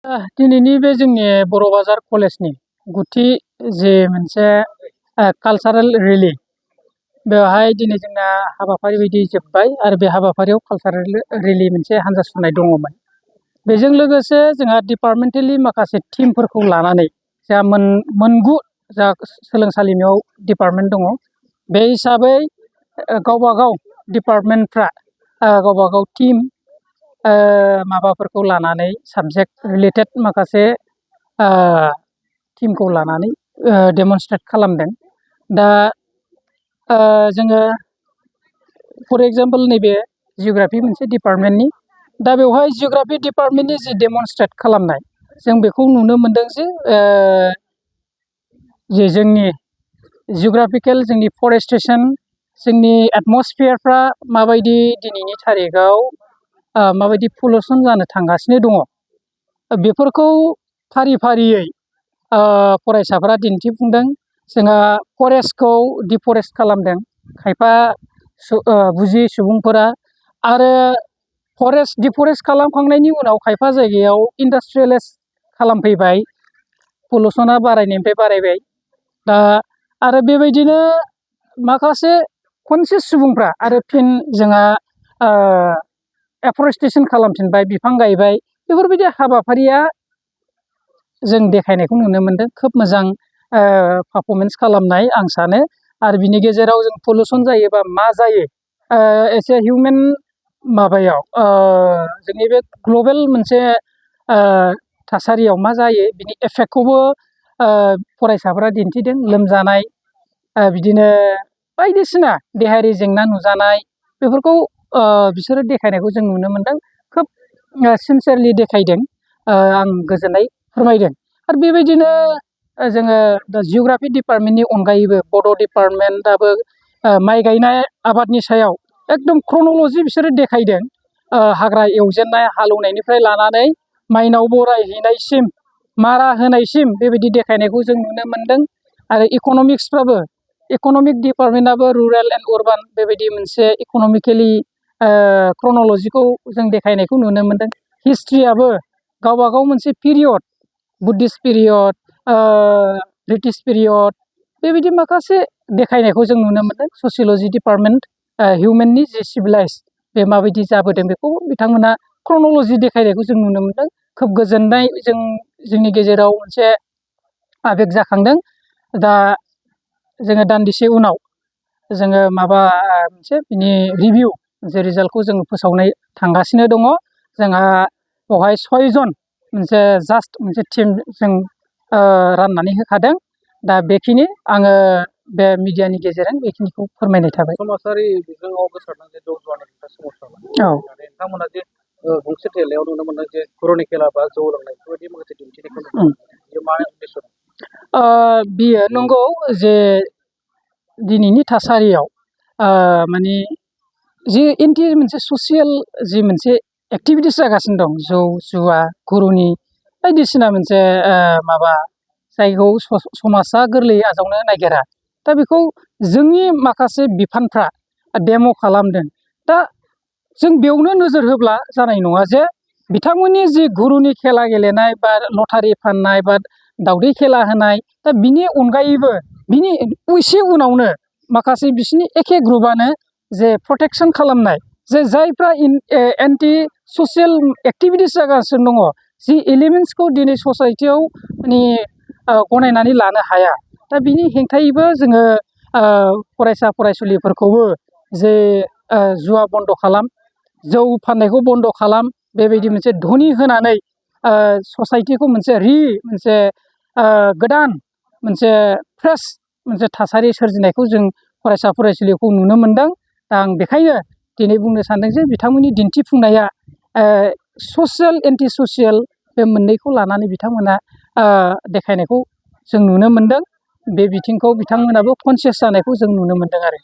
दिनैनि बे जोंनि बर' बाजार कलेजनि गुथि जे मोनसे कालचारेल रेलि बेवहाय दिनै जोंना हाबाफारि बायदि जोब्बाय आरो बे हाबाफारियाव कालचारेल रेलि मोनसे हान्जा सुरनाय दङमोन। बेजों लोगोसे जोंहा डिपार्टमेन्टेलि माखासे टीमफोरखौ लानानै जा मोनगु जा सोलोंसालिमायाव डिपार्टमेन्ट दङ बे हिसाबै गावबा गाव डिपार्टमेन्टफ्रा गावबा गाव टीम माबाफोरखौ लानानै साबजेक्ट रिलेटेड माखासे टीमखौ लानानै डेमनस्ट्रेट खालामदों। दा जोङो फर एग्जाम्पल नैबे जिअग्राफि मोनसे डिपार्टमेन्टनि दा बेवहाय जिअग्राफि डिपार्टमेन्टनि जि डेमनस्ट्रेट खालामनाय जों बेखौ नुनो मोनदों जे जोंनि जिअग्राफिकेल जोंनि फरेस्टेसन जोंनि एटमस्फियारफ्रा माबायदि दिनैनि थारिखआव माबायदि पलिउसन जानो थांगासिनो दङ बेफोरखौ फारि फारियै फरायसाफोरा दिन्थिफुंदों। जोंहा फरेस्टखौ डिफरेस्ट खालामदों खायफा बुजियै सुबुंफोरा आरो फरेस्ट डिफरेस्ट खालामखांनायनि उनाव खायफा जायगायाव इन्डास्ट्रियेलाइज खालामफैबाय, पलिउसना बारायनायनिफ्राय बारायबाय। दा आरो बेबायदिनो माखासे कनसियास सुबुंफ्रा आरो फिन जोंहा एफरेस्टेसन खालामफिनबाय, बिफां गायबाय। बेफोरबायदि हाबाफारिया जों देखायनायखौ नुनो मोनदों। खोब मोजां पारफरमेन्स खालामनाय आं सानो। आरो बिनि गेजेराव जों पलिउसन जायोबा मा जायो एसे हिउमेन माबायाव जोंनि बे ग्लबेल मोनसे थासारियाव मा जायो बिनि एफेक्टखौबो फरायसाफोरा दिन्थिदों। लोमजानाय बिदिनो बायदिसिना देहायारि जेंना नुजानाय बेफोरखौ बिसोरो देखायनायखौ जों नुनो मोनदों। खोब सिनसियारलि देखायदों। आं गोजोननाय फोरमायदों। आरो बेबायदिनो जोङो दा जिअग्राफि डिपार्टमेन्टनि अनगायैबो बड' डिपार्टमेन्टआबो माइ गायनाय आबादनि सायाव एकदम क्रन'लजि बिसोरो देखायदों। हाग्रा एवजेननाय हालेवनायनिफ्राय लानानै माइनाव बरायहैनायसिम मारा होनायसिम बेबायदि देखायनायखौ जों नुनो मोनदों। आरो इक'नमिक्सफ्राबो इक'नमिक डिपार्टमेन्टआबो रुरेल एन्ड अर्बान बेबायदि मोनसे इक'नमिकेलि क्रन'लजिखौ जों देखायनायखौ नुनो मोनदों। हिस्ट्रियाबो गावबा गाव मोनसे period, Buddhist period, British period बेबायदि माखासे देखायनायखौ जों नुनो मोनदों। ससिय'लजि डिपार्टमेन्ट हिउमेननि जि सिभिलाइज बे माबायदि जाबोदों बेखौ बिथांमोना क्रन'लजि देखायनायखौ जों नुनो मोनदों। खोब गोजोननाय जोंनि गेजेराव मोनसे आबेग जाखांदों। दा जोङो दान्दिसे उनाव जोङो माबा मोनसे बिनि रिभिउ जे रिजाल्टखौ जोङो फोसावनाय थांगासिनो दङ। जोंहा बेवहाय 6 जन मोनसे जास्ट मोनसे टिम जों राननानै होखादों। दा बेखिनि आङो बे मिडियानि गेजेरजों बेखिनिखौ फोरमायनाय थाबाय। समाजारि बिजोङाव गोसारनानै जौ जुवानि सोमावसारनाय नोंथांमोना जे गंसे थेलायाव नुनो मोनो जे घुरनि खेला बा जौ लोंनाय बेफोरबायदि माखासे दिन्थिनायखौ नुनो मोनो। बेयो मा उद्देश्य? बियो नंगौ जे दिनैनि थासारियाव माने जि मोनसे ससियेल जि मोनसे एक्टिभिटिस जागासिनो दं जौ जुवा घुरुनि बायदिसिना मोनसे माबा जायखौ समाजा गोरलैयै आजावनो नागिरा। दा बेखौ जोंनि माखासे बिफानफ्रा डेम' खालामदों। दा जों बेयावनो नोजोर होब्ला जानाय नङा जे बिथांमोननि जि घुरुनि खेला गेलेनाय बा लटारि फाननाय बा दावदै खेला होनाय दा बिनि अनगायैबो बिनि एसे उनावनो माखासे बिसिनि एखे ग्रुपआनो जे प्रटेक्सन खालामनाय जे जायफ्रा एन्टि ससियेल एक्टिभिटिस जागासिनो दङ जि एलिमेन्ट्सखौ दिनै ससाइटियाव माने गनायनानै लानो हाया। दा बिनि हेंथायैबो जोङो फरायसा फरायसुलिफोरखौबो जे जुवा बन्द' खालाम, जौ फाननायखौ बन्द' खालाम बेबायदि मोनसे धनि होनानै ससाइटिखौ मोनसे गोदान मोनसे फ्रेश मोनसे थासारि सोरजिनायखौ जों फरायसा फरायसुलिखौ नुनो मोनदों। दा आं बेखायनो दिनै बुंनो सानदों जे बिथांमोननि दिन्थिफुंनाया ससियेल एन्टि ससियेल बे मोननैखौ लानानै बिथांमोना देखायनायखौ जों नुनो मोनदों। बे बिथिंखौ बिथांमोनाबो कनसियास जानायखौ जों नुनो मोनदों आरो।